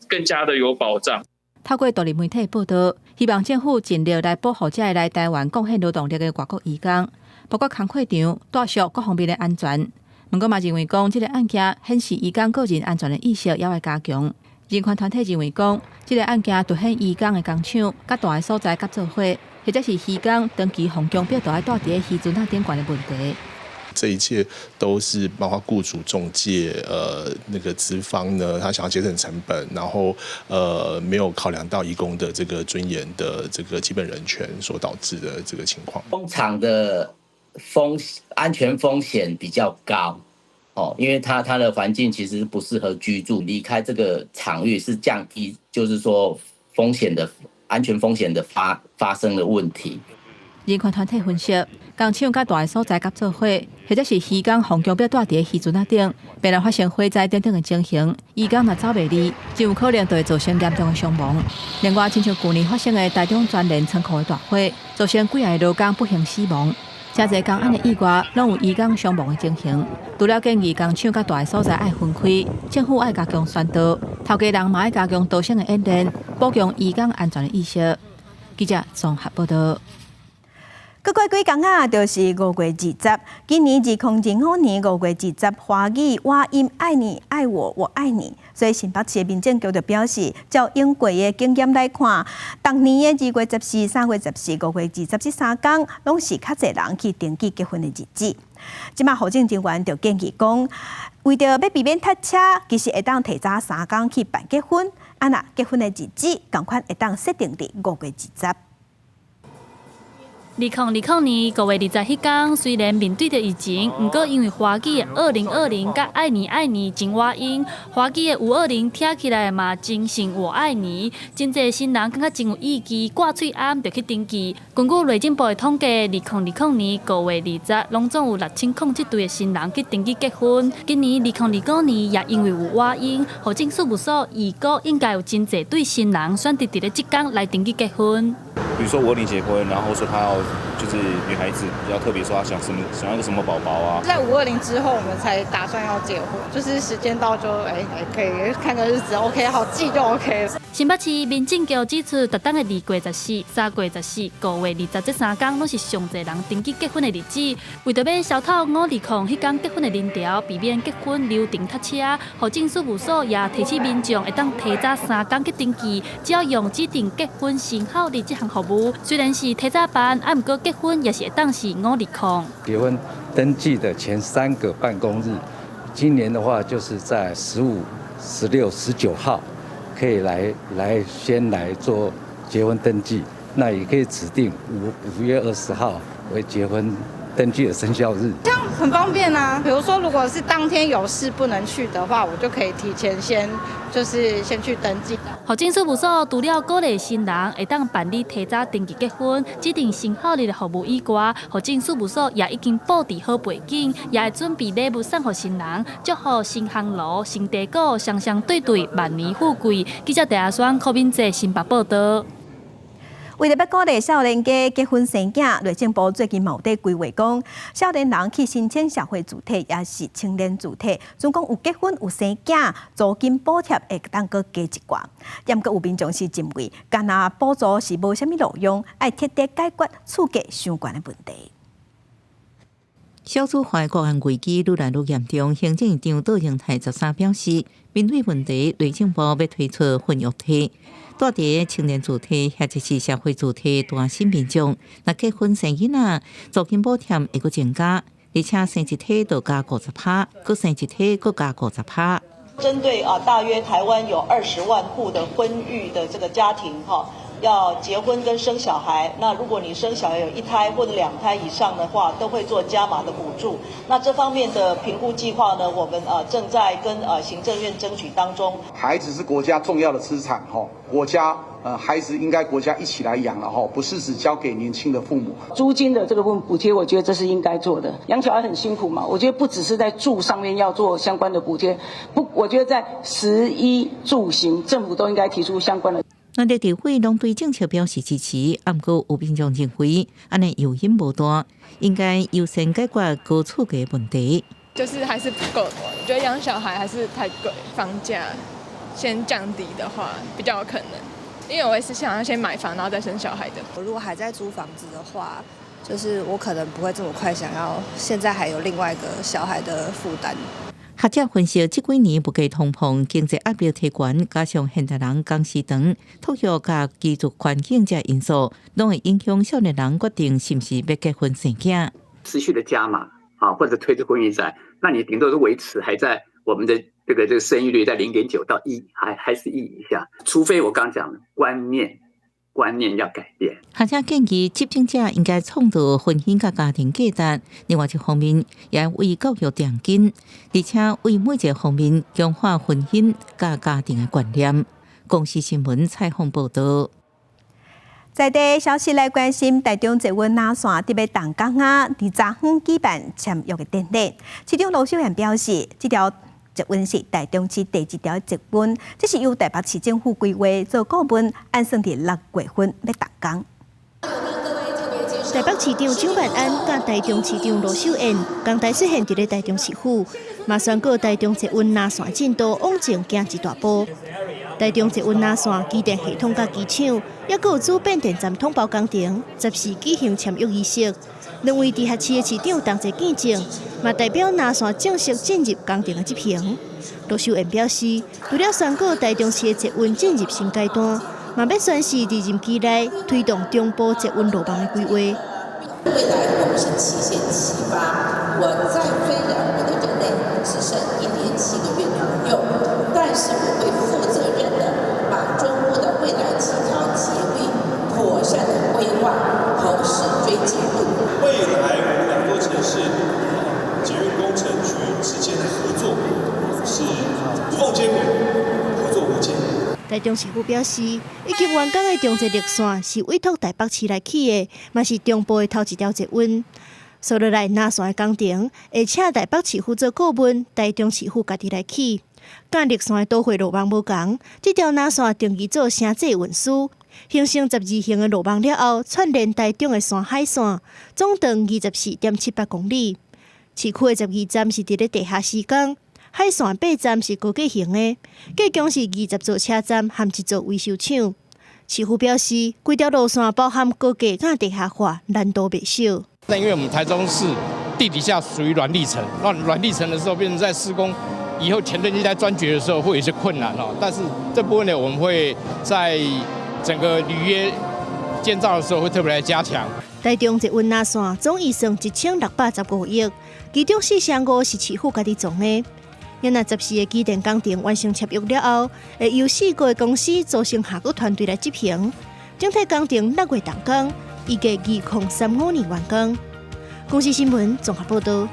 更加的有保障。” 透過獨立媒體報導，希望政府盡力來保護這个來台灣貢獻勞動力的外國移工，包括工課場、住宿各方面的安全。毋過嘛認為講，這个案件顯示移工個人安全的意識猶愛加強。人權團體認為講，這个案件凸顯移工的工廠佮蹛的所在合做伙，或者是漁工長期予強迫著愛蹛佇咧漁船仔頂懸的問題。這一切都是包括雇主、中介、那個資方呢，他想要節省成本，然後沒有考量到移工的這個尊嚴的這個基本人權所導致的這個情況。工廠的安全風險比較高，哦，因為它的環境其實不適合居住，離開這個場域是降低，就是說風險的安全風險的發生的問題。人權團體分析，工廠佮大的所在合做伙，或者是漁港防強壁蹛佇咧漁船仔頂，變來發生火災等等的情形，移工若走袂離，就有可能就會造成嚴重的傷亡。另外，親像舊年發生的台中全聯倉庫的大火，造成幾个勞工不幸死亡。誠濟工安的意外，攏有移工傷亡的情形。除了建議工廠佮大的所在愛分開，政府愛加強宣導，頭家人嘛愛加強逃生的演練，補強移工安全的意識。記者綜合報道。閣過幾工仔，就是5月20。今年2025年5月20，華語倚音愛你愛我我愛你。所以新北市的民政局就表示，照往過的經驗來看，逐年的2月14、3月14、5月20這三工，攏是較濟人去登記結婚的日子。這馬戶政人員就建議講，為著欲避免塞車，其實會當提早三工去辦結婚。啊若結婚的日子，仝款會當設定佇5月20。2020年5月20彼工，雖然面對著疫情，毋過因為華語的2020佮愛你愛你真倚音，華語的520聽起來嘛真像我愛你，真濟新人感覺真有意義，掛喙罨就去登記。根據內政部的統計，2020年5月20，攏總有6007對的新人去登記結婚。今年2025年也因為有倚音，戶政事務所預估應該有真濟對新人選擇佇咧這工來登記結婚。比如說520結婚，然後說他要就是女孩子比較特別，說她想什麼想要個什麼寶寶啊。在520之後，我們才打算要結婚，就是時間到就哎可以看個日子，OK 好記就 OK 了。新北市民政局指出，逐冬的2月14、3月14、5月20這三工，攏是上濟人登記結婚的日子。為著欲消透520彼工結婚的人潮，避免結婚流程塞車，戶政事務所也提醒民眾會當提早三工去登記，只要用指定結婚生效日這項服務。雖然是提早辦，啊，毋過結婚也是會當是520。結婚登記的前3個辦公日，今年的話就是在15、16、19號。可以來先來做結婚登記，那也可以指定5月20號為結婚登記的生效日。這樣很方便啊。比如說，如果是當天有事不能去的話，我就可以提前先就是先去登記。戶政事務所除了鼓勵新人會當辦理提早登記結婚、指定生效日的服務以外，戶政事務所也已經布置好背景，也會準備禮物送予新人，祝福新烘爐、新茶果，雙雙對對，萬年富貴。記者鄭阿雙、柯敏哲新北報道。為著欲鼓勵少年家結婚生囝，內政部最近嘛有佇規劃講，少年人去申請社會住宅，抑是青年住宅，準講有結婚有生囝，租金補貼會當閣加一寡。毋過有民眾是認為，干焦補助是無啥物路用，愛徹底解決厝價傷懸的問題。少子化國安危機愈來愈嚴重，行政院長杜英台13表示，面對問題，內政部欲推出婚育體，蹛佇青年住宅或者是社會住宅單身民眾，若結婚生囡仔，租金補貼會閣增加，而且生一胎就加50趴，閣生一胎閣加50趴。針對啊，大約台灣有20萬戶的婚育的這個家庭，哈。要結婚跟生小孩，那如果你生小孩有一胎或者兩胎以上的話，都會做加碼的補助。那這方面的評估計劃呢，我們正在跟行政院爭取當中。孩子是國家重要的資產，吼，國家孩子應該國家一起來養了，吼，不是只交給年輕的父母。租金的這個部分補貼，我覺得這是應該做的。養小孩很辛苦嘛，我覺得不只是在住上面要做相關的補貼，不，我覺得在食衣住行，政府都應該提出相關的。那立委攏對政策表示支持，毋過有民眾認為，按呢誘因無大，應該優先解決高厝價問題。就是還是不夠多，我覺得養小孩還是太貴，房價先降低的話比較有可能。因為我也是想要先買房，然後再生小孩的。我如果還在租房子的話，就是我可能不會這麼快想要，現在還有另外一個小孩的負擔。學者分析，這幾年物價通膨、經濟壓力提懸，加上現代人工時長、托育佮居住環境這因素，攏會影響少年人決定是毋是欲結婚生囝。持續的加碼，啊，或者推出婚育宅，那你頂多是維持還在我們的這個生育率在0.9到1，還是1以下。除非我剛講的觀念要改變。學者建議執政者應該創造婚姻佮家庭價值，另外一方面也為教育奠基，而且為每一個方面強化婚姻佮家庭的觀念。公視新聞採訪報導。在地消息來關心，台中捷運藍線得欲動工啊，佇昨昏舉辦簽約的典禮。市長盧秀燕表示，這條捷運是台中市第一條捷運，這是由台北市政府規劃做顧問，按算佇6月份欲動工。台北市長蔣萬安佮台中市長盧秀燕仝台出現佇咧台中市府，嘛宣告台中捷運藍線進度往前行一大步。台中捷運藍線機電系統佮機廠，猶閣有主變電站統包工程，14舉行簽約儀式。兩位直轄市的市長同齊見證，嘛代表藍線正式進入工程的執行。盧秀燕表示，除了宣告台中市的捷運進入新階段，嘛欲宣示佇任期內推動中部捷運路網的規劃。未來我們是七線齊發，我在雖然我的任內只剩1年7個月左右，但是我會負責任的把中部的未來幾條捷運妥善的規劃，同時追進度。未來我們兩座城市捷運工程局之間的合作是無縫接軌，合作無間。台中市府表示，已經完工的中捷綠線是委託台北市來起的，嘛是中部的頭一條捷運。紲落來藍線的工程，會請台北市府做顧問，台中市府家己來起。佮綠線的都會路網無仝，這條藍線定義做城際運輸，形成十字形的路網了後，串聯台中的山海線，總長24.78公里。市區的12站是佇咧地下施工。海線8站是高架型的，計共是20座車站和一座維修廠。市府表示，規條路線包含高架佮地下化，難度袂小。那因為我們台中市地底下屬於軟礫層，那軟礫層的時候，變成在施工以後前盾機在鑽掘的時候會有一些困難哦。但是這部分呢，我們會在整個履約建造的時候會特別來加強。台中捷運藍線總預算1615億，其中4成5是市府家己摰的。若14個機電工程完成簽約了後，會由四個公司組成合作團隊來執行。整體工程6月動工，預計2035年完工。公視新聞綜合報導。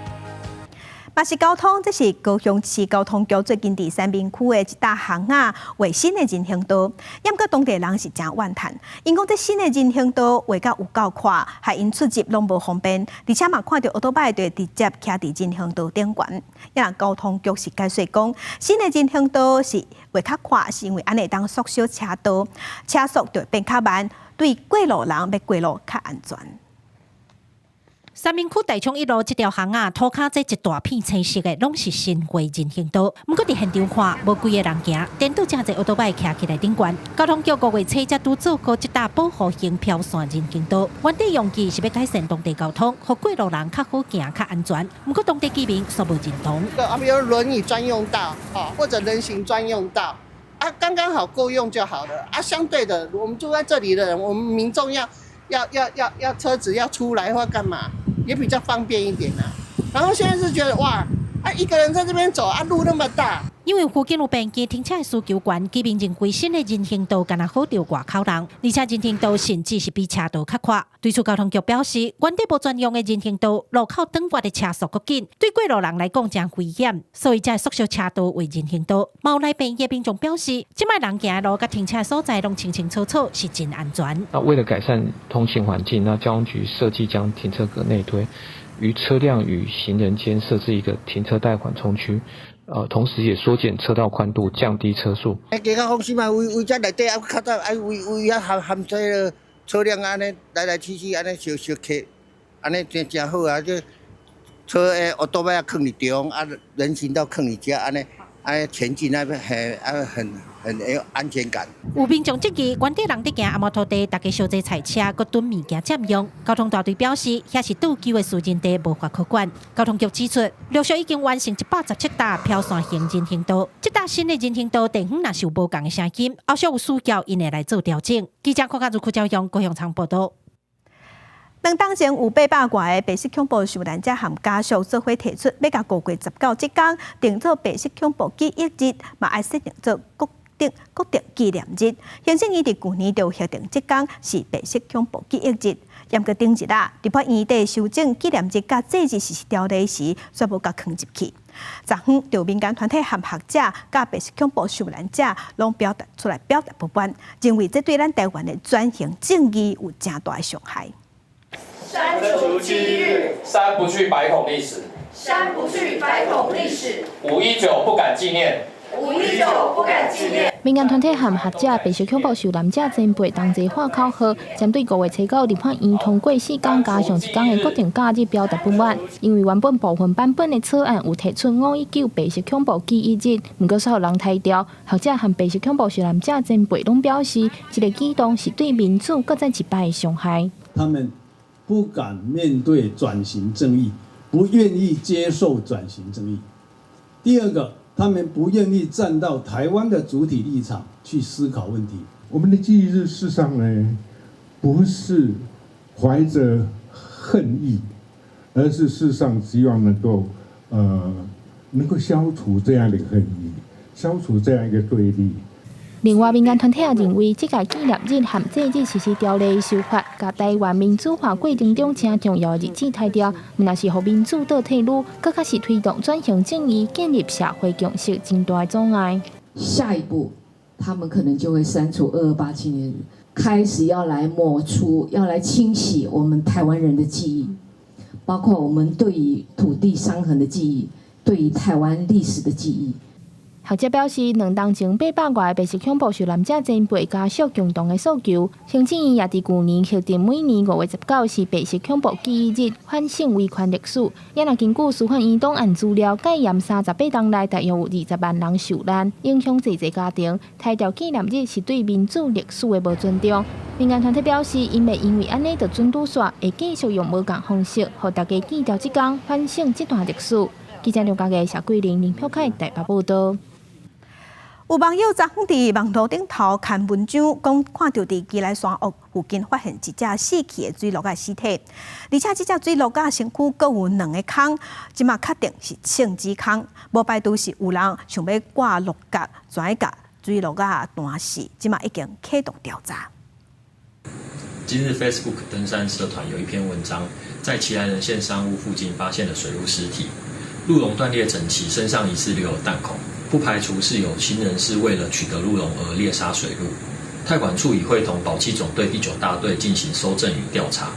嘛是交通，這是高雄市交通局最近佇三民區的一搭巷仔畫新的人行道，毋過當地人是誠怨嘆，𪜶講這新的人行道畫甲有夠闊，害𪜶出入攏無方便，而且嘛看著歐多擺就會直接騎佇人行道頂懸。啊交通局是解釋講，新的人行道是畫較闊，是因為按呢會當縮小車道，車速就會變較慢，對過路人欲過路較安全。三民區大昌一路這條巷仔，塗跤這一大片青色的，攏是新畫人行道。毋過佇現場看，無幾个人行，顛倒誠濟歐多擺騎起來頂懸。交通局5月初才拄做好這搭保護型飄線人行道，原底用意是欲改善當地交通，予過路人較好行、較安全。毋過當地居民煞無認同。啊，比如輪椅專用道，或者人行專用道，啊，剛剛好夠用就好了。啊，相對的，我們住在這裡的人，我們民眾要車子要出來或幹嘛，也比較方便一點啦。然後現在是覺得哇，啊一個人在這邊走啊，路那麼大。因為附近有便機停車的需求懸，居民認為新的人行道敢若好著外口人，而且人行道甚至是比車道較闊。對此交通局表示，原底無專用的人行道，路口轉彎的車速閣緊，對過路人來講誠危險，所以才會縮小車道為人行道。嘛有來便的民眾表示，這擺人行的路佮停車所在攏清清楚楚，是真安全。那為了改善通行環境，那交通局設計將停車格內推，於車輛與行人間設置一個停車帶緩衝區。同時也縮減車道寬度，降低車速。欸，加較放心嘛，圍圍遮內底啊，較早愛圍圍遐含含這個車輛按呢來來去去按呢相相客，按呢誠誠好啊！這車的歐多擺啊囥佇中，啊人行道囥佇遮，按呢按呢前進那邊很啊很有安全感。有民眾質疑，原底人佇行阿摩托地，大家小濟菜車，閣囤物件佔用。交通大隊表示，遐是倒舊的私人地，無法可管。交通局指出，陸續已經完成117搭飄線型人行道，這搭新的人行道地方若是有無仝的聲音，後續有需要，𪜶會來做調整。記者郭家如、柯昭陽、高雄場報導。兩冬前有800外个白色恐怖受難者和家屬做伙提出，欲共5月19這工定做白色恐怖記憶日，嘛愛設定做國定紀念日。行政院佇舊年就核定這工是白色恐怖記憶日。毋過頂日啊，立法院佇修正紀念日佮祭日實施條例時，煞無共囥入去。昨昏，著民間團體和學者佮白色恐怖受難者，攏表達出來表達不滿，認為這對咱台灣的轉型正義有誠大的傷害。刪除記憶日，刪不去白恐歷史，刪不去白恐歷史。519不敢紀念，519不敢紀念。民間團體和學者、白色恐怖受難者前輩同齊喊口號，針對5月初9立法院通過四工加上一工的國定假日表達不滿，因為原本部分版本的草案有提出519白色恐怖記憶日，毋過煞予人刣掉。學者和白色恐怖受難者前輩攏表示，這个舉動是對民主閣再一擺的傷害。他們不敢面對轉型正義，不願意接受轉型正義。第二個，他們不願意站到台灣的主體立場去思考問題。我們的記憶日事實上呢，不是懷着恨意，而是事實上希望能夠消除這樣的恨意，消除這樣一個對立。另外，民間團體也認為，這個紀念日和祭日實施條例修法，共台灣民主化過程中誠重要的日子刣掉，毋但是予民主倒退嚕，閣較是推動轉型正義、建立社會共識真大的阻礙。下一步，他們可能就會刪除228紀念日，開始要來抹除、要來清洗我們台灣人的記憶，包括我們對於土地傷痕的記憶，對於台灣歷史的記憶。學者表示，兩冬前800外个白色恐怖受難者前輩家屬共同的訴求，行政院也佇舊年核定每年5月19是白色恐怖記憶日，反省維權歷史。也若根據司法院檔案資料，戒嚴38冬內大約有20萬人受難，影響濟濟家庭。刣掉紀念日是對民主歷史的無尊重。民間團體表示，𪜶袂因為按呢就準拄煞，會繼續用無仝方式，予大家記著這工，反省這段歷史。記者劉家傑、謝桂玲、林飄凱台北報導。有網友昨昏佇網路頂頭刊文章，講看著佇基來山屋附近發現一隻死去的水鹿仔屍體，而且這隻水鹿仔身軀閣有兩个空，這馬確定是銃子空，無排除是有人想欲割鹿角，轉共水鹿仔彈死，這馬已經啟動調查。今日 Facebook 登山社團有一篇文章，在奇萊人線山屋附近發現了水鹿屍體，鹿茸斷裂整齊，身上疑似留有彈孔。不排除是有心人士為了取得鹿茸而獵殺水鹿。太管處已會同保棲總隊第九大隊進行搜證與調查，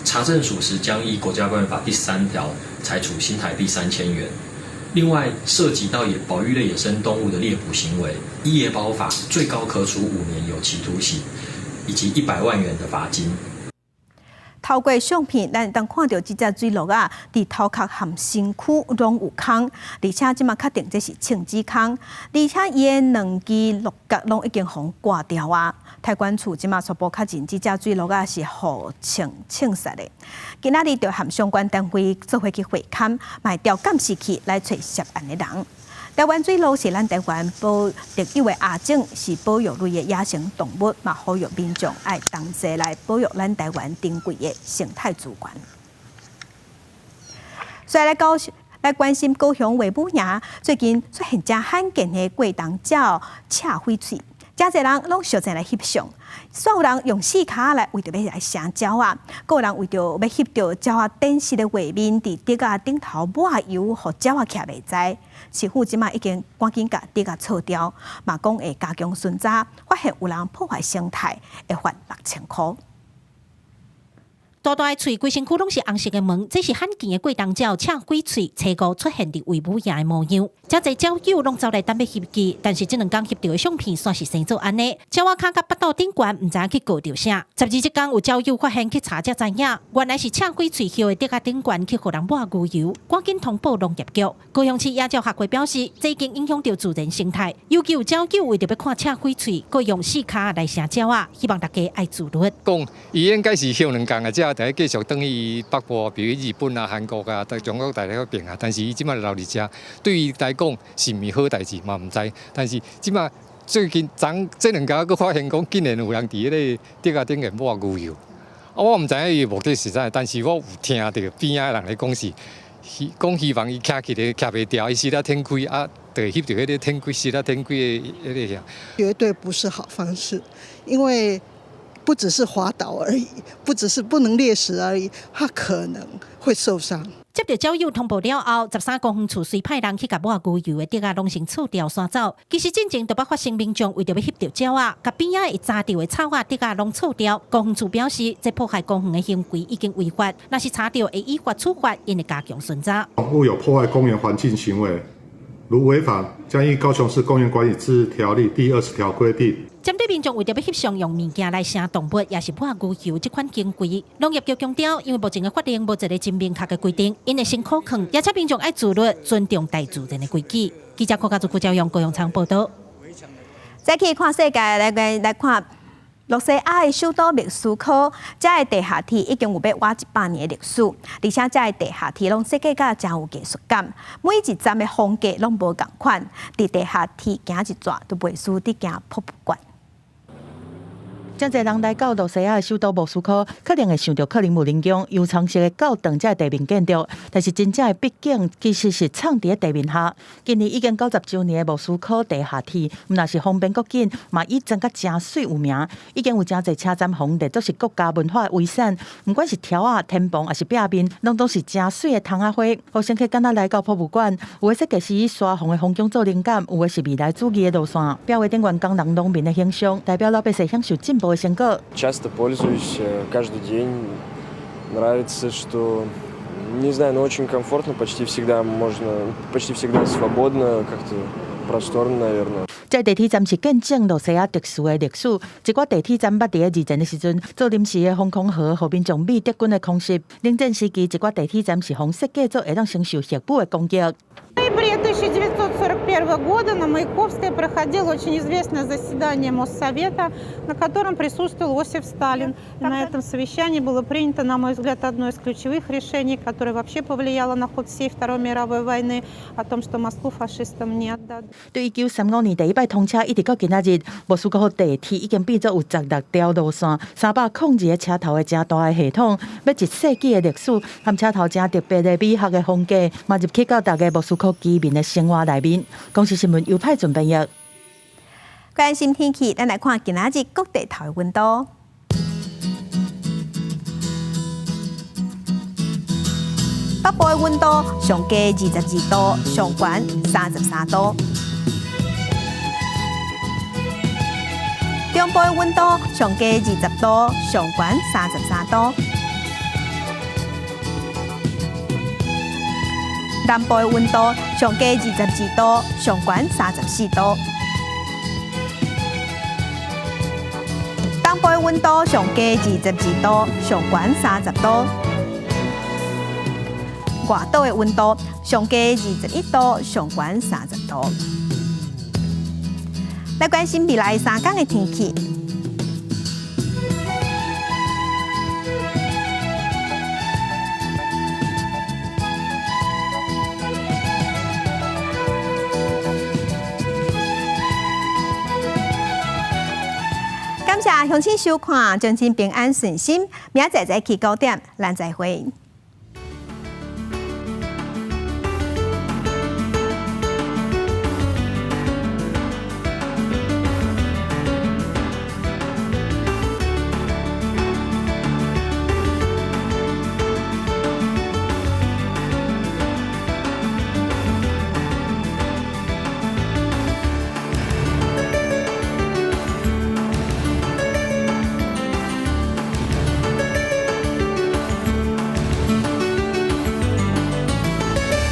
查證屬實將依國家公園法第3條裁處新台幣3000元。另外，涉及到野保育類野生動物的獵捕行為，依野保法最高可處5年有期徒刑以及100萬元的罰金。透過相片，咱會當看著這隻水鹿仔，佇頭殼和身軀攏有空，而且這馬確定這是銃子空，而且伊的兩支鹿角攏已經予割掉啊！太管處這馬初步確認，這隻水鹿仔是予槍槍殺的。今仔日就和相關單位做伙去會勘，嘛會調監視器來揣涉案的人。台灣水鹿是咱台灣保特有的亞種，是保育類的野生動物，嘛呼籲民眾愛同齊來保育咱台灣珍貴的生態資源。所以來講來關心高雄衛武營最近出現誠罕見的過冬鳥赤翡翠，誠濟人攏相爭來翕相，煞有人用四跤來為著欲來聲鳥仔，閣有人為著欲翕著鳥仔展示的畫面，佇竹仔頂頭抹油，予鳥仔徛袂在。市府這馬已經趕緊共竹仔鑿掉，嘛講會加強巡查，發現有人破壞生態，會罰6000箍。大大的喙，規身軀攏是紅色的毛，這是罕見的過冬鳥赤翡翠，初五出現佇衛武營的模樣。誠濟鳥友攏走來等欲翕伊，但是這兩工翕著的相片煞是生做按呢，鳥仔跤佮腹肚頂懸，毋知影去告著啥。12這工有鳥友發現去查才知影，原來是赤翡翠歇佇竹仔頂懸去予人抹牛油，趕緊通報農業局。高雄市野鳥學會表示，這已經影響著自然生態，尤其有鳥友為著欲看赤翡翠，閣用四跤來聲鳥仔，希望大家愛自律。講伊應該是歇兩工啊，才佇繼續轉去北部，比如日本啊、韓國啊、中國大陸彼爿啊。但是伊這馬留佇遮，對伊來講是毋是好代誌嘛？毋知。但是這馬最近昨這兩工閣發現講，竟然有人佇彼个竹仔頂面抹牛油，啊，我毋知影伊目的是啥，但是我有聽著邊仔的人咧講是，講希望伊徛起來徛袂牢，伊死了天開啊，就會翕著彼个天開死了天開的彼个遐。絕對不是好方式，因為不只是滑倒而已，不只是不能獵食而已，它可能會受傷。接著鳥友通報了後，13公園處隨派人去共抹牛油的竹仔攏先除掉徙走。其實進前就捌發生民眾為著欲翕著鳥仔，共邊仔會紮著的草仔、竹仔攏除掉。公園處表示，這破壞公園的行為已經違法，若是查著會依法處罰，𪜶會加強巡查。誤有破壞公園環境行為，如違反，將依高雄市公園管理自治條例第20條規定。針對民眾為著欲翕相用物件來聲動物，抑是抹牛油這款行為，農業局強調，因為目前的法令無一个真明確的規定，𪜶會先苦勸，而且民眾愛自律，尊重大自然的規矩。記者郭家祖、郭昭陽、高永昌報導。再去看世界來看，露西亞的首都莫斯科，這个地下鐵已經有欲倚100年的歷史，而且這个地下鐵攏設計甲誠有藝術感，每一站的風格攏無仝款，佇地下鐵行一逝都袂輸佇行博物館。真濟人來到露西亞的首都莫斯科，可能會想著克里姆林宮油蔥色的教堂這个地面建築，但是真正的秘境其實是藏佇地面下。今年已經90週年的莫斯科地下鐵，毋但是方便閣緊，嘛以裝甲誠媠有名，已經有誠濟車站予列做是國家文化遺產。毋管是柱仔、天棚，抑是壁面，攏總是誠媠的窗仔花。予乘客敢若來到博物館，有的設計師以沙皇的風景做靈感，有的是未來主義的路線。壁畫頂懸工人農民的形象，代表老百姓享受進步的成果。 Часто пользуюсь каждый день. Нравится, что, не знаю, но очень комфортно, почти всегда можно, почти всегда свободно, как-то просторно, наверное. 這地鐵站是見證露西亞特殊的歷史。一寡地鐵站捌佇咧二戰的時陣做臨時的防空壕，予民眾避德軍的空襲。冷戰時期，一寡地鐵站是予設計做會當承受核武的攻擊。 В ноябре 1941 года на Маяковской проходило очень известное заседание Моссовета, на котором присутствовал Иосиф Сталин. И на этом совещании было принято, на мой взгляд, одно из ключевых решений, которое вообще повлияло на ход всей Второй мировой войны, о том, что Москву фашистам не отдадут. 對1935年第一擺通車，一直到今仔日，莫斯科地鐵已經變做有16條路線、302個車頭的誠大的系統，欲一世紀的歷史，含車頭誠特別的美學的風格，嘛入去到逐个莫斯科居民的生活內面。公視新聞尤派準編譯。關心天氣，咱來看今仔日各地頭的溫度。北部的溫度上低22度，上懸33度。中部的溫度上低20度，上懸33度。南部的溫度上低22度，上懸34度。東部的溫度上低22度，上懸30度。外島的溫度上低21度，上懸30度。來關心未來3天的天氣。感謝鄉親收看，祝恁平安順心。明仔載早起9點，咱再會。